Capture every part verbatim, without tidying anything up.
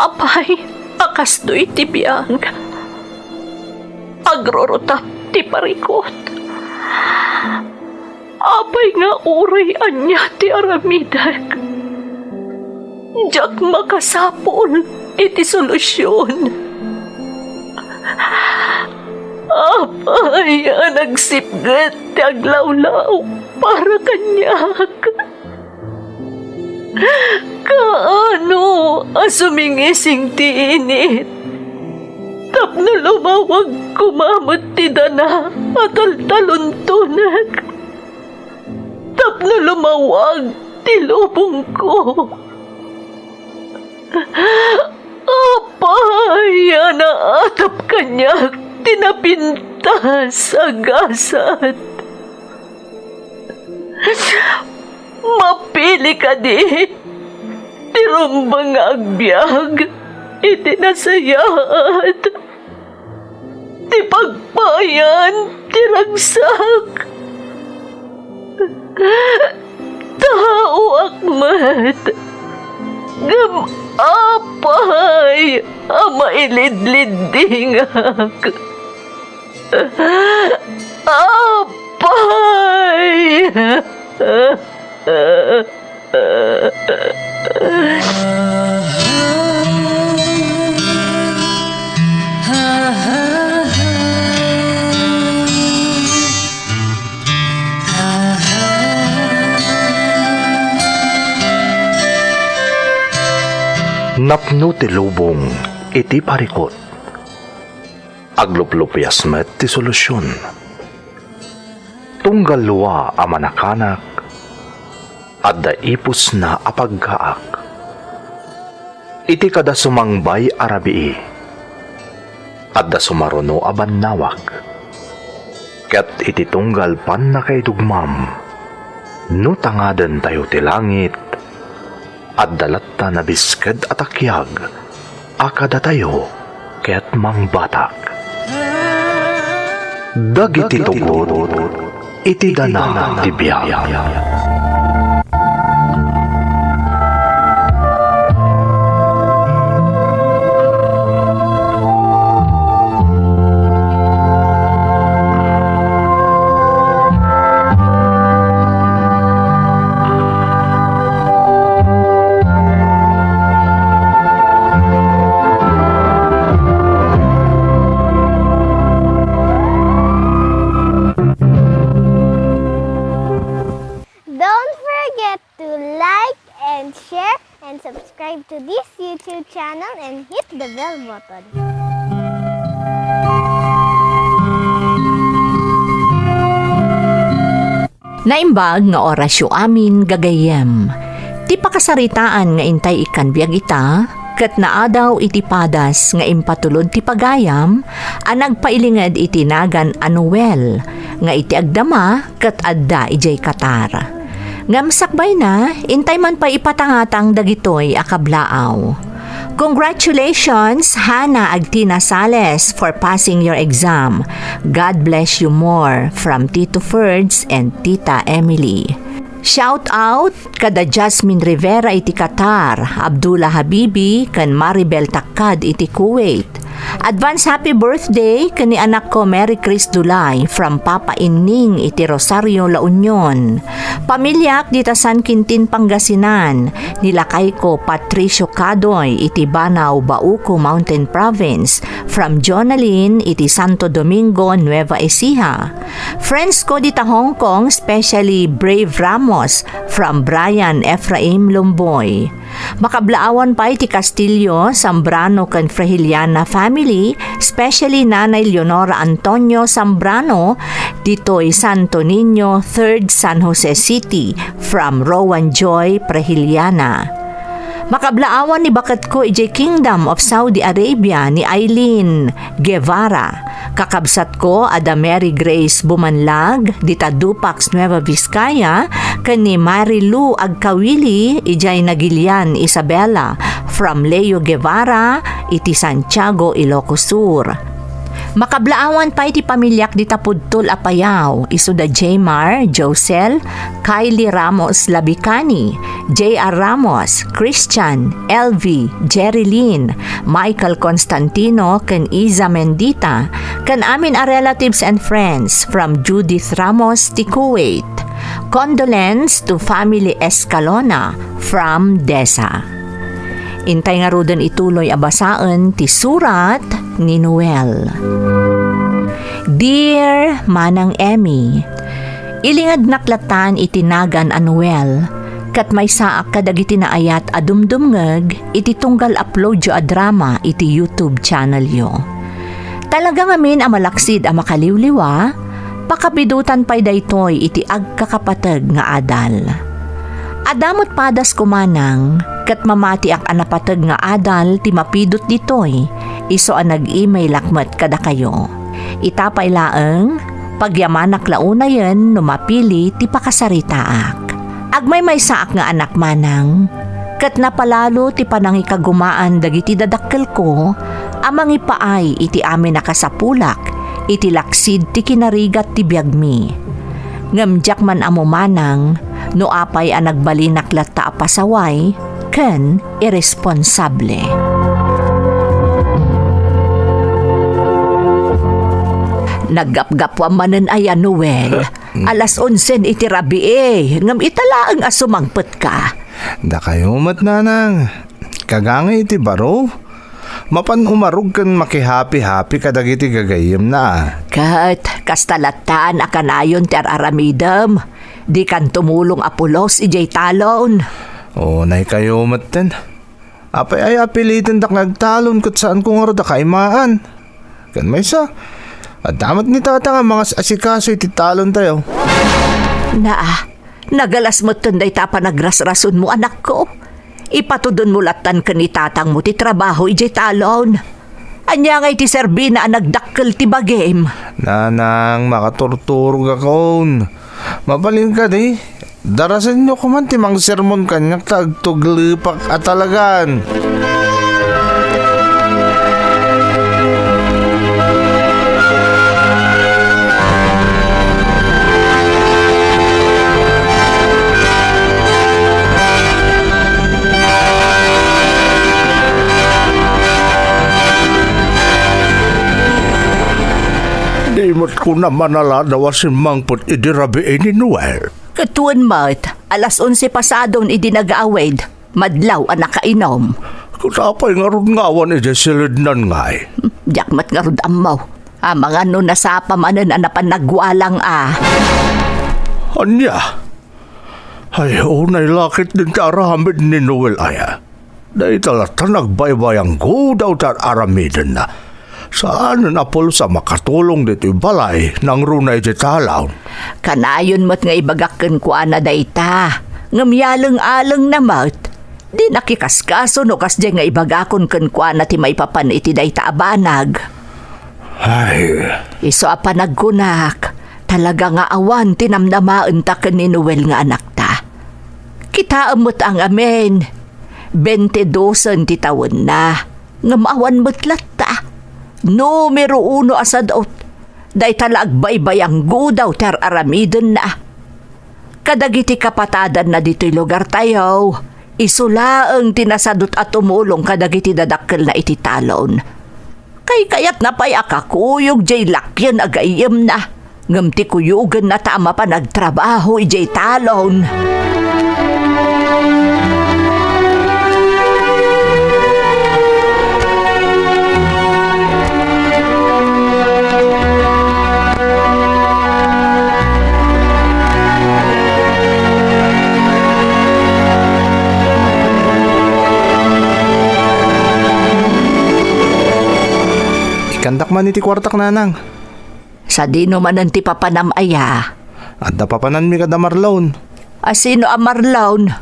Apay a kastoy ti biag? Agrurutap ti parikut. Apay nga uray ania ti aramidek, diak makasapul iti solusion. Apay a nagsipget ti aglawlaw para kaniak? Kaano a sumingising ti init tapno lumawag koma met ti dana a taltaluntonek? Tapno lumawag ti lubongko. Apay a naatap kaniak ti napintas a gasat? Mapili kadi ti rumbeng nga agbiag iti nasayaat ti pagpayan ti ragsak. Taoak met, ngem apay a mailidliddingak? Apay! Napno ti lubong iti parikut. Agluplupias met ti solusion. Tunggal lua a manakanak, adda ipusna a paggaak. Iti kada sumangbay a rabii, adda sumaruno a bannawag. Ket iti tunggal pannakaidugmam, no tangadentayo ti langit, adda latta nabisked a takiag a kadatayo ket mangbatak. Dagiti tugot iti dana ti biag. Don't forget to like and share and subscribe to this YouTube channel and hit the bell button. Naimbag nga orasyo amin, gagayyem. Ti pakasaritaan nga intay ikkan biag ita, ket naadaw iti padas nga impatulod ti pagayam a nagpailinged iti nagan a Noel, nga iti agdama ket adda idiay Qatar. Ngem sakbayna, intay man pay ipatangatang dagitoy a kablaaw. Congratulations, Hana Agtina Sales, for passing your exam. God bless you more. From Tito Ferds and Tita Emily. Shout out kada Jasmine Rivera iti Qatar, Abdullah Habibi, ken Maribel Takkad iti Kuwait. Advance happy birthday ken ni anakko Mary Chris Dulay from Papa Inning iti Rosario, La Union. Pamiliak dita San Quintin, Pangasinan, ni lakayko Patricio Kadoy iti Banao, Bauco, Mountain Province, from Jonalyn iti Santo Domingo, Nueva Ecija. Friends ko dita Hong Kong, especially Brave Ramos from Brian Ephraim Lumboy. Makablaawan pay ti Castillo, Zambrano ken Frehiliana family, especially Nanay Leonora Antonio Zambrano, ditoy Santo Niño, Third San Jose City, from Rowan Joy Frehiliana. Makablaawan ni baketko idiay Kingdom of Saudi Arabia ni Eileen Guevara. Kakabsatko a da Mary Grace Bumanlag, dita Dupax, Nueva Vizcaya, ken ni Mary Lou Agkawili, idiay Nagilian, Isabela, from Leo Guevara, iti Santiago, Ilocos Sur. Makablaawan pay ti pamiliak dita pudtol a payaw, isu da Jmar, Josel, Kylie Ramos Labicani, J R Ramos, Christian, L V, Jerry Lynn, Michael Constantino, ken Iza Mendita, ken amin a relatives and friends from Judith Ramos ti Kuwait. Condolence to Family Escalona from DESA. Intay ngaruden ituloy a basaen ti surat ni Noel. Dear Manang Emmy, ilingednak latan iti nagan a Noel, ket maysaak kadagiti naayat a dumdumngeg iti tunggal uploadyo a drama iti YouTube channelyo. Talaga ngamin a malaksid a makaliwliwa, pakabidutan pay daytoy iti agkakapateg nga adal. Adda met padasko manang, ket mamatiak a napateg nga adal ti mapidut ditoy, isu a nag-emailak met kadakayo. Ita pay laeng, pagyamanak la unayen no mapili ti pakasaritaak. Agmaymaysaak nga anak manang, ket napalalo ti panangikagumaan dagiti dadakkelko a mangipaay iti amin a kasapulak iti laksid ti kinarigat ti biagmi. Ngem diak man ammo manang no apay a nagbalinak latta a pasaway ken irresponsable. Naggapgapuam manen aya, Noel? Alas onsen iti rabii, ngem ita laeng a sumangpetka. Dakayo met, nanang. Kagangay iti baro, mapan umarog ken makihapi-hapi kadagiti gagayyemna. Ket kasta lattan a kanayon ti ar-aramidem. Dikan tumulong a pulos idiay talon. Unay kayo metten. Apay aya a pilitendak nga agtalon ket saanko ngarud a kaimaan? Ken maysa, adda met ni tata nga mangas-asikaso iti talontayo. Naa, nagalas metten dayta a panagrasrasonmo, anakko. Ipatudonmo lattan ken ni tatangmo ti trabaho idiay talon. Ania ngay ti serbina a nagdakkel ti bagim? Nanang, makaturturogakon. Mabalin kadi, darasenyo koman ti mangsermon kaniak ta agtuglepak a talagan. Di met kuna manaladaw a simmangpet idi rabii ni Noel. Ket wen met, alas onse pasadon idi nagaawid, madlaw a nakainum. Ket apay ngarud nga awan idiay silednan ngay? Diak met ngarud ammo. Amangan no nasapa manen a napan nagwalang a. Ania? Ay, unay la ketdin ti aramid ni Noel aya. Dayta latta nagbaybayanggudaw ti ar-aramidenna. Saanen a pulos a makatulong ditoy balay nangruna iti talon. Kanayon met nga ibagak kenkuana dayta, ngem yaleng-alengna met. Di nakikaskaso no kasdiay nga ibagakon kenkuana ti maipapan iti dayta a banag. Ay. Isu a panagkunak, talaga nga awan ti namnamaenta ken ni Noel nga anakta. Kitaem met a ngamin, bente dosen ti tawenna, ngem awan met latta. Numero uno a sadut, dayta la agbaybayanggudaw ti ar-aramidenna. Kadagiti kapatadanna ditoy lugartayo, isu laeng ti nasadut a tumulong kadagiti dadakkelna iti talon. Kaykayatna pay a kakuyog diay lakyen a gayyemna, ngem ti kuyogenna ta a mapan agtrabaho idiay talon. Ikkandak man iti kuartak, nanang. Sadino manen ti papanam aya? Adda papananmi kada Marlon. A sino a Marlon?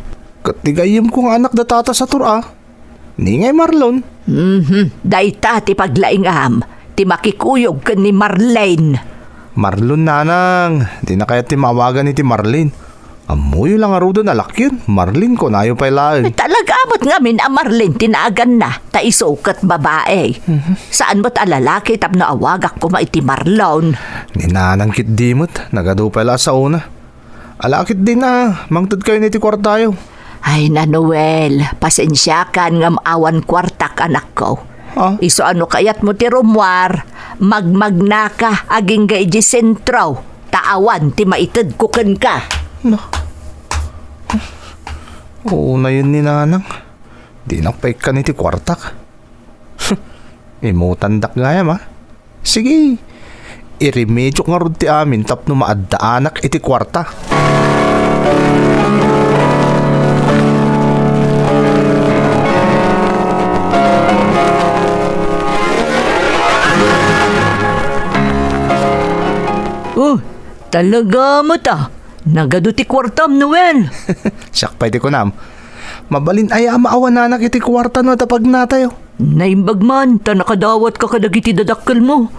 Ket ti gayyemko nga anak da tata Satur a. Ni ngay Marlon. Mhm, dayta ti paglaingam, ti makikuyog ken ni Marlene. Marlon, nanang, dina kayat ti maawagan iti Marlene. Ammoyo la ngaruden a lakyon, Marlene kunayo pay laeng. Talaga met ngamin a Marlene ti naaganna, ta isu ket babae. Mhm. Saan met a lalaki tapno awagak koma iti Marlon. Ni Nanang ketdi met, nagadu pay la a saona. Ala ketdin a, mangtedkayon iti kuartayo. Ay na, Noel, pasensiakan ngem awan kuartak, anakko. Ah? Isu a no kayatmo ti rummuar, magmagnaka agingga idiay sentro, ta awan ti maitedko kenka. Na. Unayen ni Nanang. Dinak pay ikkan iti kuartak. Imutandak gayam, a. Sige, iremediok ngarud ti amin tapno maaddaanak iti kuarta. Oh, talaga met a. Nagadu ti kuartam, Noel. Siak pay ti kunam. Mabalin aya a maawananak iti kuarta no adda pagnatayo? Naimbag man ta nakadawatka kadagiti dadakkelmo.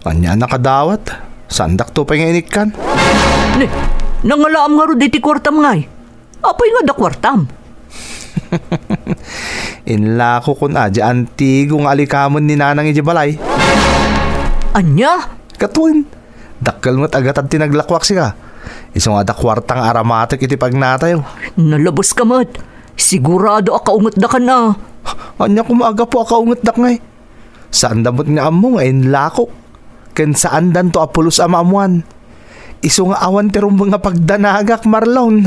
Ania a nakadawat? Saandakto pay nga inikkan. Ne, nangalaam ngarud iti kuartam ngay. Apay nga adda kuartam? Inlakokon a, diay antigo nga alikamen ni Nanang idiay balay. Ania? Katuen, dakkel met a gatad ti naglakuak sika. Isu nga adda kuarta nga aramatek iti pagnatayo. Nalabeska met. Sigurado a kaungetdakan a. Ania koma a gapu a kaungetdak ngay? Saanda met nga ammo nga inlakok. Ken saandanto a pulos a maammoan. Isu nga awan ti rumbeng a pagdanagak, Marlon.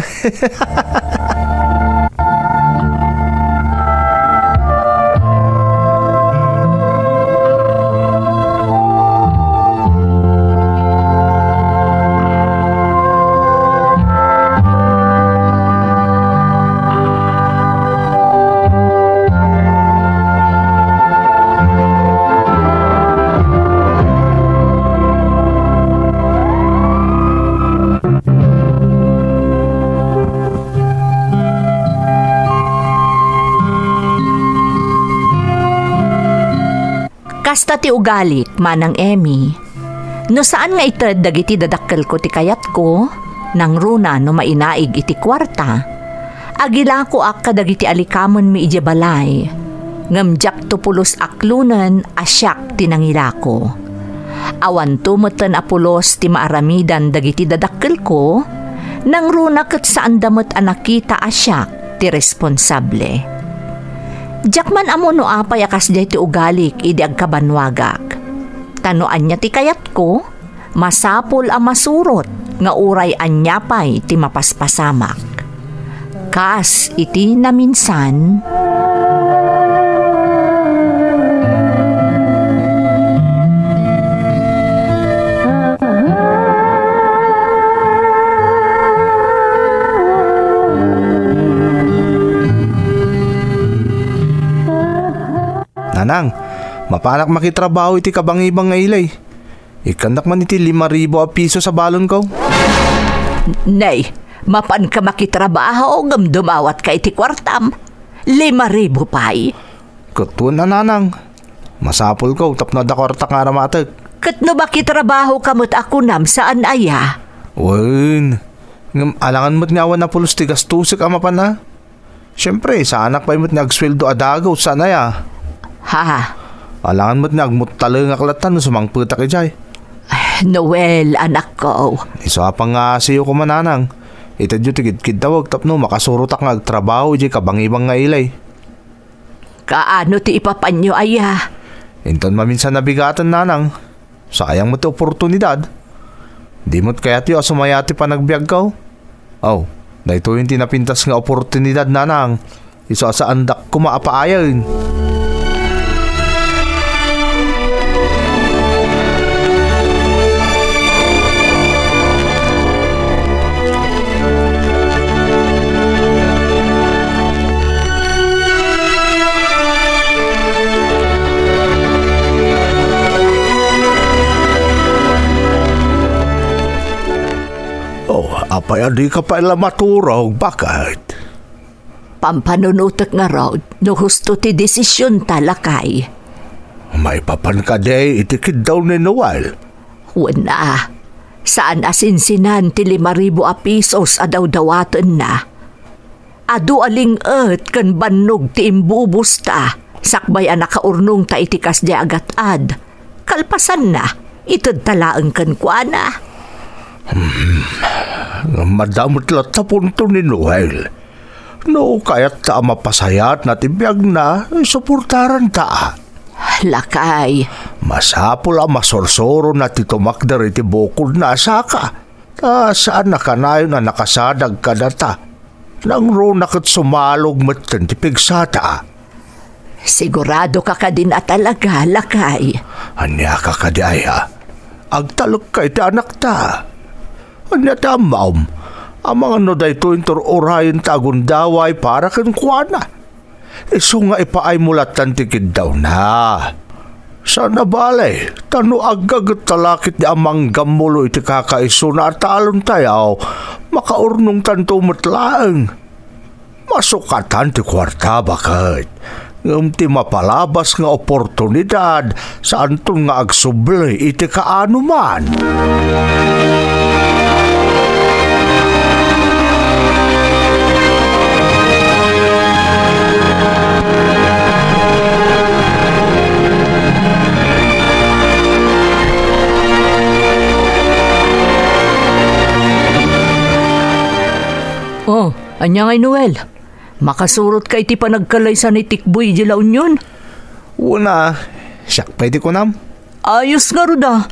Kasta ti ugalik, Manang Emmy. No saan nga ited dagiti dadakkelko ti kayatko, nangruna no mainaig iti kuarta, agilakoak kadagiti alikamenmi idiay balay, ngem diakto pulos aklonen a siak ti nangilako. Awanto metten a pulos ti maaramidan dagiti dadakkelko, nangruna ket saanda met a nakita a siak ti responsable. Diak man ammo no apay a kasdiay ti ugalik idi agkabannuagak. Ta no ania ti kayatko, masapul a masurot nga uray ania pay ti mapaspasamak. Kas iti naminsan. Nanang, mapanak makitrabaho iti kabangibang nga ilay. Ikkannak man iti lima ribu a piso sa balonko. Nay, mapanka makitrabaho ngem dumawatka iti kuartam. Lima ribu pay. Ket wen a, Nanang. Masapulko tapno adda kuartak nga aramatek. Ket no makitrabahoka met a kunam, saan aya? Wen, ngem alangan met nga awan a pulos ti gastosek a mapan a. Siempre, saanak pay met nga agsueldo a dagus, saan aya? Ha? Alangan met nga agmuttalengak latta no sumangpetak idiay. Noel, anakko. Isu a pangngaasiyo koma, Nanang. Itedyo ti kidkiddawek tapno makasurotak nga agtrabaho idiay kabangibang nga ilay. Kaano ti ipapanyo aya? Inton maminsan nabigaten, Nanang. Sayang met ti oportunidad. Di met kayatyo a sumaya ti panagbiagko? Aw, daytoyen ti napintas nga oportunidad, Nanang. Isu a saandak koma a paayen. Oh, apay a dika pay la maturog? Bakit? Pampanunotek ngarud no husto ti desisionta, lakay. Maipapan kadi iti kiddaw ni Noel? Wen a. Saan a sinsinan ti lima ribu a pisos a dawdawatenna. Adu a ling-et ken bannog ti imbubusta, sakbay a nakaurnongta iti kasdiay a gat-ad. Kalpasanna, itedta laeng kenkuana. Hmm, ngem adda met latta punto ni Noel. No kayatta a mapasayatna ti biagna, suportaranta. Lakay. Masapul a masursurona ti tumakder iti bukodna a saka. Ta saan a kanayon a nakasadag kadata. Nangruna ket sumalog metten ti pigsata. Sigurado ka kadin a talaga, lakay? Ania ka kadi aya? Agtalekka iti anakta. Ania ti ammaom? Amangan no daytoy intur-urayen ta agundaway para kenkuana. Isu nga ipaaymo lattan ti kiddawna. Saan a bale, ta no aggaget ta la ketdi a manggammulo iti kakaisuna a talontayaw, makaurnongtanto met laeng. Masukatan ti kuarta, baket. Ngem ti mapalabas nga oportunidad, saanton nga agsubli iti kaanoman. Oh, ania ngay, Noel? Makasurotka iti panagkalaysa ni Tikboy idiay La Union? Wen a, siak pay ti kunam. Ayos ngarud a.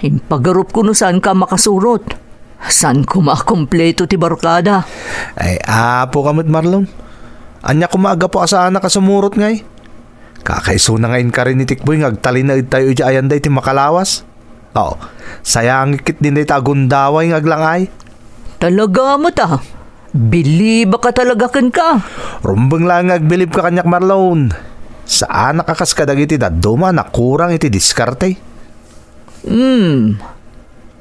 Impagarupko no saanka a makasurot. Saan koma a kompleto ti barkada? Ay, apoka met, Marlon. Ania koma a gapu a saanak a sumurot ngay? Kakaisuna nga inkari ni Tikboy nga agtalinaedtayo idiay ayanda iti makalawas. Oh, sayangek ketdin dayta a gundaway nga aglangay. Talaga met a. Bilibak a talaga kenka. Rumbeng laeng nga agbilibka kaniak, Marlon. Saanak a kas kadagiti dadduma a nakurang iti diskarte. Hmm.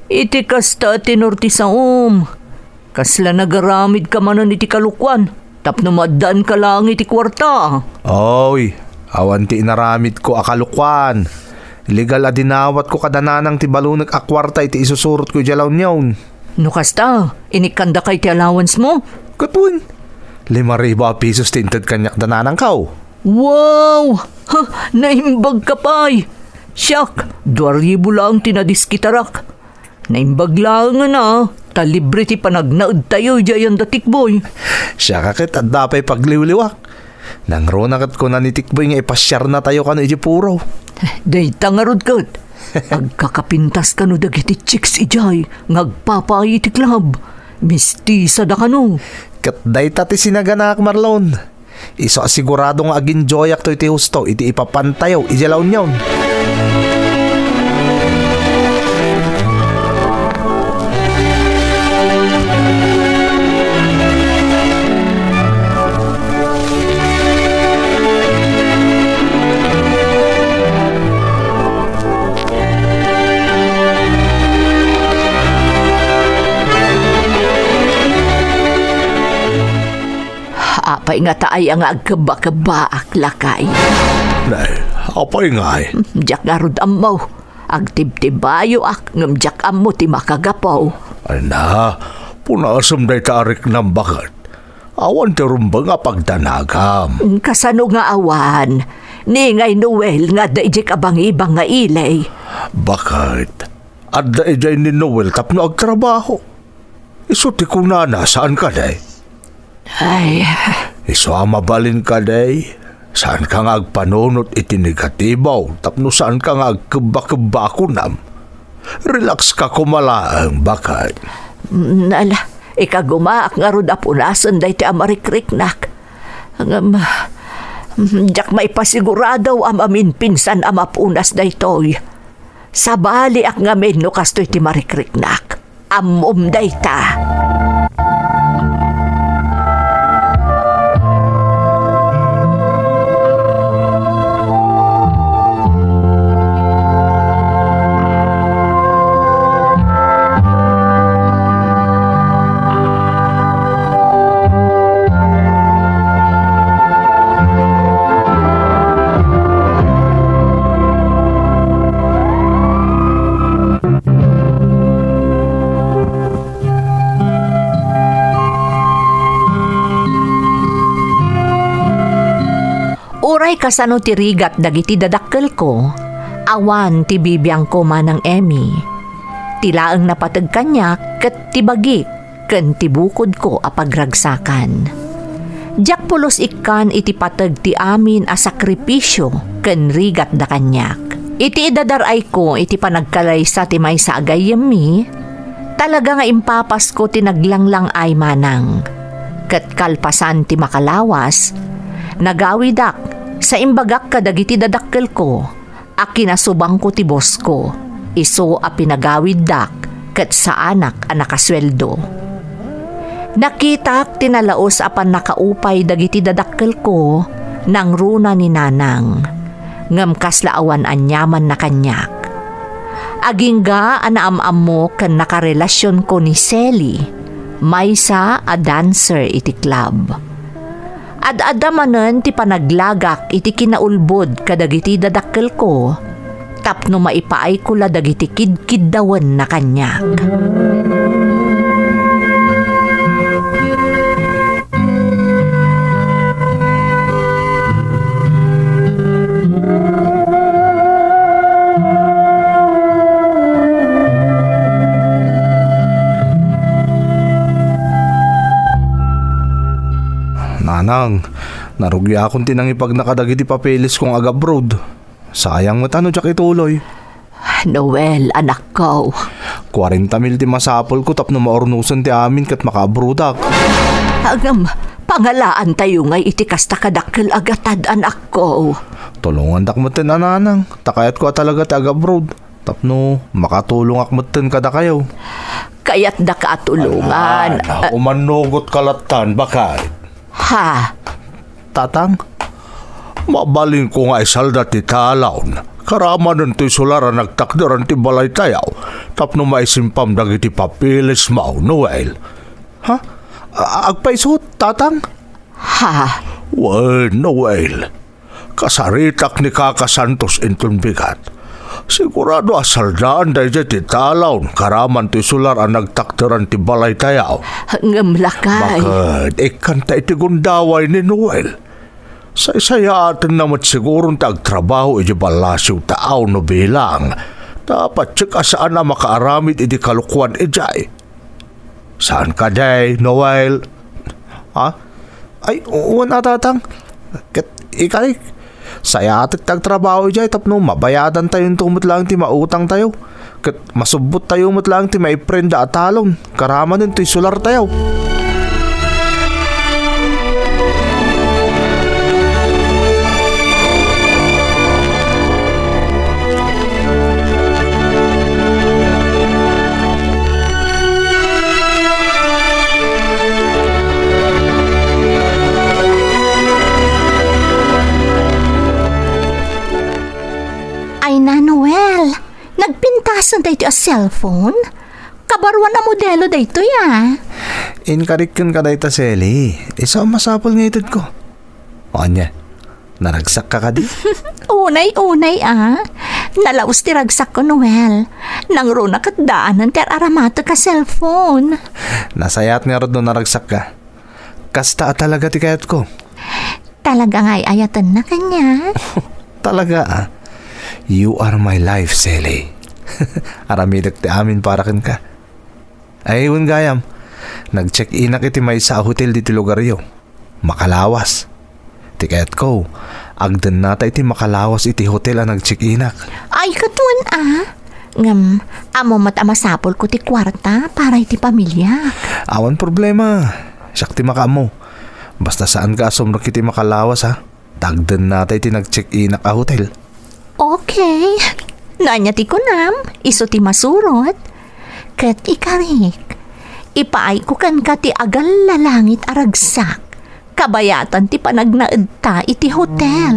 Iti kasta a tenor ti saom, kasla nagaramidka manen iti kalokuan tapno maaddaanka laeng iti kuarta. Oy, awan ti inaramidko a kalokuan. Legal a dinawatko kada nanang ti balonek a kuarta iti isusurotko idiay La Union. No kasta, inikkandaka iti allowance mo? Ket wen, lima ribu a pisos ti inted kaniak da nanangko. Wow! Ha, naimbagka pay! Siak, dua ribu laeng ti nadiskitarak. Naimbag laengen a, ta libre ti panagnaedtayo idiay ayanda Tikboy. Siak a ket adda pay pagliwliwak. Nangruna ket kuna ni Tikboy nga ipasiarnatayo kano idiay puro. Dayta ngarud ket. Agkakapintas kano dagiti chicks idiay nga agpapaay iti club. Mistisada kano. Ket dayta ti sinaganaak, Marlon. Isu a sigurado nga aginjoyakto iti husto iti ipapantayo idiay La Union. Apay ngata aya nga agkebba-kebbaak, lakay? Nay, apay ngay? Diak ngarud ammo. Agtibtibayoak ngem diak ammo ti makagapu. Ay na, punasem dayta a riknam, baket. Awan ti rumbeng a pagdanagam. Kasano nga awan? Ni ngay Noel nga adda idiay kabangibang nga ili. Baket, adda idiay ni Noel tapno agtrabaho. Isu ti kunana, saan kadi? Ay. Isu a mabalin kadi, saanka nga agpanunot iti negatibo tapno saanka nga agkebba-kebba a kunam. Relax ka koma laeng, baket. Mm, ala, ikagumaak ngarud a punasen daytoy a marikriknak. Ngem, mm, diak maipasigurado a maminpinsan a mapunas daytoy. Sabaliak ngamin no kastoy ti marikriknak. Ammom dayta. Uray kasano ti rigat dagiti dadakkelko, awan ti bibiangko, Manang Emmy. Ti laeng napateg kaniak ket ti bagik ken ti bukodko a pagragsakan. Diak pulos ikkan iti pateg ti amin a sakripisio ken rigatda kaniak. Iti idadar-ayko iti panagkalaysa ti maysa a gayyemmi, talaga nga impapasko ti naglanglang-ay manang. Ket kalpasan ti makalawas, nagawidak sa imbagak kadagiti dadakkelko a kinasubangko ti bosko, isu a pinagawiddak ket saanak a nakasueldo. Nakitak ti nalaus a pannakaupay dagiti dadakkelko nangruna ni Nanang, ngem kasla awan aniamanna kaniak. Agingga a naam-ammo ken nakarelasionko ni Selly, maysa a dancer iti club. Ad-adda manen ti panaglagak iti kinaulbod kadagiti dadakkelko tapno maipaayko la dagiti kidkiddawenna kaniak. Nanang, narugiakon ti nangipagna kadagiti papelesko nga ag-abroad. Sayang met no diak ituloy. Noel, anakko. Kuarenta mil ti masapulko tapno maurnosen ti amin ket makaabrodak. Ngem, pangalaantayo ngay iti kasta kadakkel a gatad, anakko. Tulongandak metten a nanang, ta kayatko a talaga ti ag-abroad. Tapno makatulongak metten kadakayo. Kayatdaka a tulongan. Ayan, umannugot ka lattan, bakay. Ha? Tatang? Mabalinko nga isalda ti talon. Karamanen toy solar a nagtakderan ti balaytayo tapno maisimpam dagiti papeles mo, Noel. Ha? A-, agpayso, Tatang? Ha? Wen, Noel. Kasaritak ni Kaka Santos inton bigat. Sigurado a saldaan daydiay ti talon karaman toy solar a nagtakderan ti balaytayo. Ngem lakay. Baket ikkanta iti gundaway ni Noel. Saysayaatenna met siguron ti agtrabaho iti ballasiw ta awan no bilang. Ta patse a saan a makaaramid iti kalokuan idiay. Saan kadi, Noel? Ha? Ay, wen a, Tatang. Ket ikarik, sayatek ti agtrabaho idiay tapno mabayadantayonto met laeng ti mautangtayo. Ket masubbottayo met laeng ti maiprenda a talon, karamanen toy solartayo. Ay na, Noel, nagpintasen daytoy a cellphone? Kabaruan a modelo daytoy, a. Inkarik kenka dayta, Selly. Isu a masapul nga itedko. O, ania? Naragsakka kadi? Unay-unay, a. Nalaus ti ragsakko, Noel. Nangruna ket daanen ti ar-aramatek a cellphone. Nasayaat ngarud no naragsakka. Kasta a talaga ti kayatko. Talaga nga ay-ayatennak kaniak? Talaga, a. You are my life, Selly. Aramidek ti amin para kenka. Ay, wen gayam, nag-check-inak iti maysa a hotel ditoy lugaryo. Makalawas. Ti kayatko, agdennata iti makalawas iti hotel a nag-check-inak. Ay, ket wen, a. Ngem, ammo met a masapulko ti kuarta para iti pamiliak. Awan problema. Siak ti makaammo. Basta saanka a sumrek iti makalawas, a. Ta agdennata iti nag-check-inak a hotel. Okay. No ania ti kunam, isu ti masurot. Ket ikarik, ipaayko kenka ti agallalangit a ragsak, kabayatan ti panagnaedta iti hotel.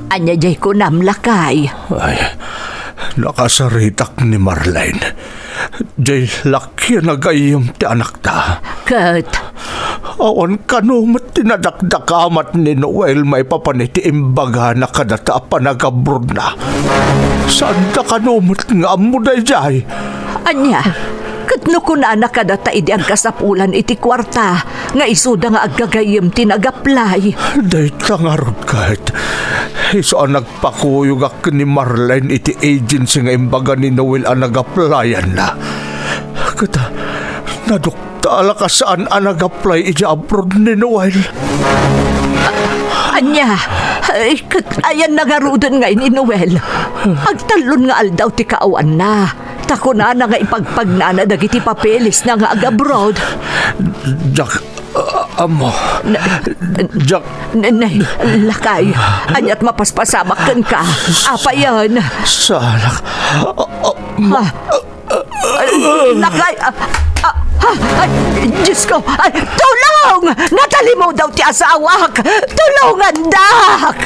Ania diay kunam, lakay? Ay, nakasaritak ni Marlene. Diay lakay a nagayyem ti anakta. Ket? Awan kano met ti nadakdakamat ni Noel maipapan iti imbagana kadata a panagabrodna. Saanda kano met nga ammo daydiay. Ania, ket no kunana kadata idi agkasapulan iti kuarta nga isuda nga aggagayyem ti nag-apply? Dayta ngarud ket, isu a nagpakuyogak ken ni Marlene iti agency nga imbaga ni Noel a nag-applyanna. Ket, naduktalak a saan a nag-apply idiay abroad ni Noel. Ania? Ay, ket ayanna ngaruden ngay ni Noel? Agtallon nga aldaw ti kaawanna. Ta kunana nga ipagpagnana dagiti papelesna nga ag-abroad. Diak, a-, ammo. Na-, Diak. N-, nay, lakay, ania't mapaspasamak kenka? Apayen? Salak. A-, a-, Ha? Lakay, a-, a-, a-, ay, Diyos ko, ay, tulong! Natalimudaw ti asawak! Tulongandak!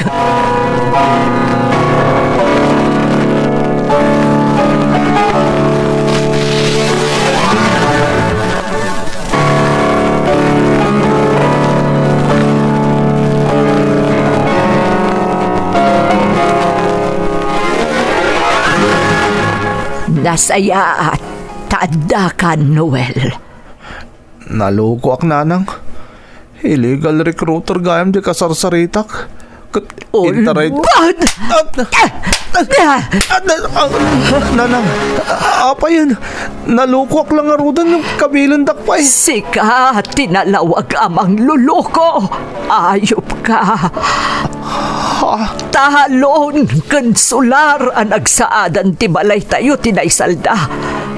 Nasayaat ta addakan, Noel. Nalukoak, Nanang. Illegal recruiter gayam ti kasarsaritak. Ket intaray. Ulbod! Ah, ah, ah, ah, ah, Nanang, apayen? Nalukoak la ngaruden ngem kabilendak pay. Sika ti nalawag a mangluluko. Ayupka. Ha? Talon ken solar a nagsaadan ti balaytayo ti naisalda.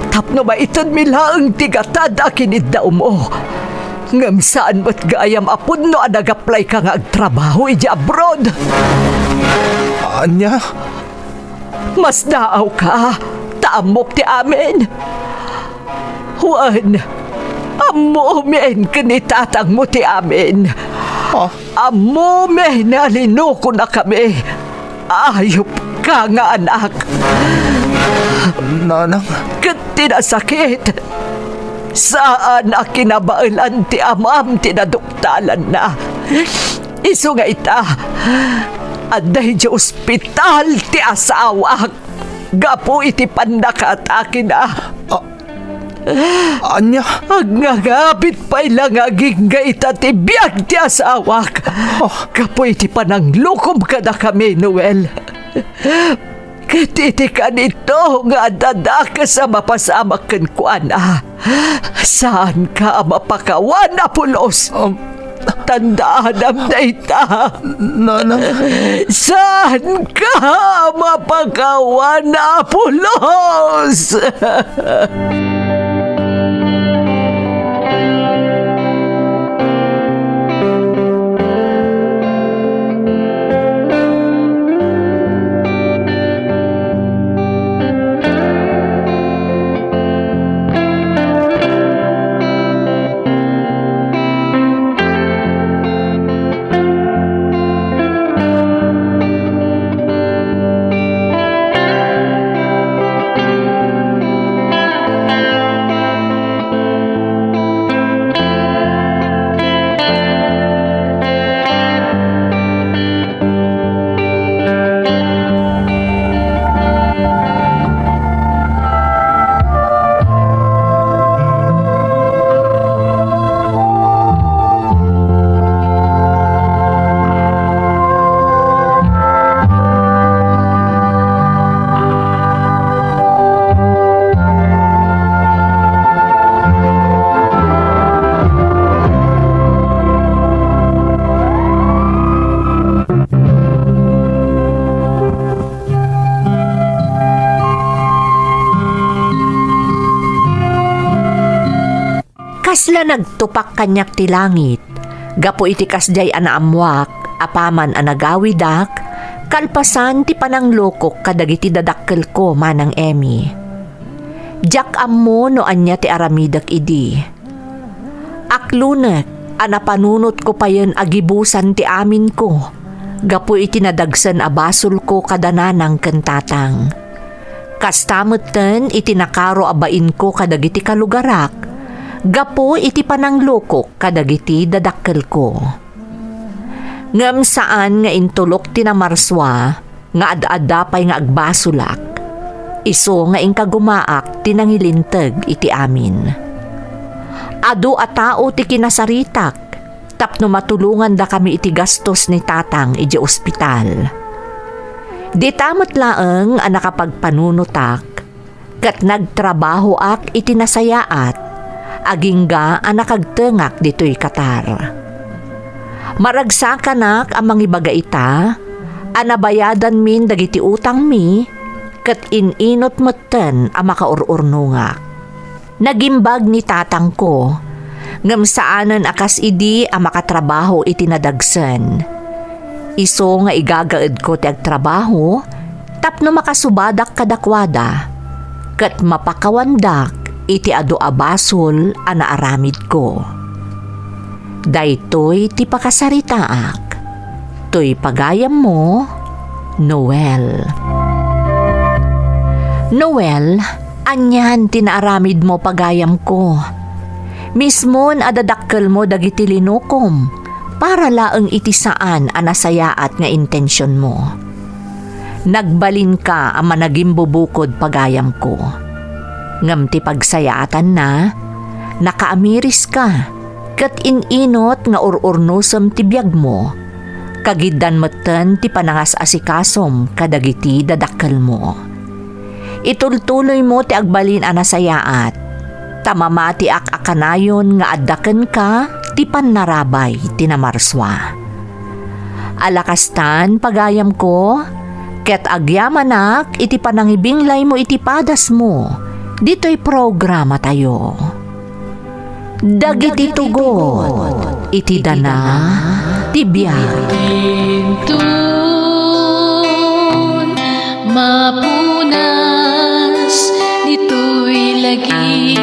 Tapno maitedmi laeng ti gatad a kiniddawmo. Ngem saan met gayam a pudno a nag-apply ka nga agtrabaho idiay abroad. Ania? Masdaawka, ta ammok ti amin. Wen, ammomin ken ni tatangmo ti amin. Ah? Ammomin a linukonakami. Ayupka nga anak. Nanang. Ket ti nasakit, saan a kinabaelan ti amam ti naduktalanna. Isu nga ita, adda idiay ospital ti asawak gapu iti pannakaatakina. Ah, ania? Agngangabit pay la nga agingga ita ti biag ti asawak. Ah. Gapu iti pananglukom kadakami, Noel. Ket iti kanito nga adda dakes a mapasamak kenkuana, saanka a mapakawan a pulos. Um, Tandaanam dayta. Nanang. Saanka a mapakawan a pulos. Kasla nagtupak kaniak ti langit, gapu iti kasdiay a naammoak apaman a nagawidak, kalpasan ti pananglukok kadagiti dadakkelko manang Emmy. Diak ammo no ania ti aramidek idi. Aklonek a napanunotko payen a gibusan ti aminko gapu iti nadagsen a basolko kada nanang ken tatang. Kasta metten iti nakaro a bainko kadagiti kalugarak, gapu iti pananglukok kadagiti dadakkelko. Ngem saan nga intulok ti namarsua nga ad-adda pay nga agbasolak, isu nga inkagumaak ti nangilinteg iti amin. Adu a tao ti kinasaritak tapno matulongandakami iti gastos ni Tatang idiay ospital. Dita met laeng a nakapagpanunotak ket nagtrabahoak iti nasayaat, agingga a nakagtengak ditoy Qatar. Maragsakanak a mangibaga ita a nabayadanmin dagiti utangmi ket in-inut metten a makaur-urnongak. Nagimbag ni tatangko, ngem saanen a kas idi a makatrabaho iti nadagsen. Isu nga igagaedko ti agtrabaho tapno makasubadak kadakuada, ket mapakawandak iti adu a basol a naaramidko. Daytoy ti pakasaritaak. Toy pagayammo, Noel. Noel, anian ti naaramidmo, pagayamko? Mismon a dadakkelmo dagiti linukom para laeng iti saan a nasayaat nga intensionmo. Nagbalinka a managimbubukod, pagayamko. Ngem ti pagsayaatanna, nakaamiriska, ket in-inut nga ur-urnosem ti biagmo, kagiddan metten ti panangas-asikasom kadagiti dadakkelmo. Itultuloymo ti agbalin a nasayaat, ta mamatiak a kanayon nga adda kenka ti pannarabay ti namarsua. Ala kastan, pagayamko, ket agyamanak iti panangibinglaymo iti padasmo ditoy programatayo. Dagiti tugot iti dana ti biag. Inton mapunas ditoy lagi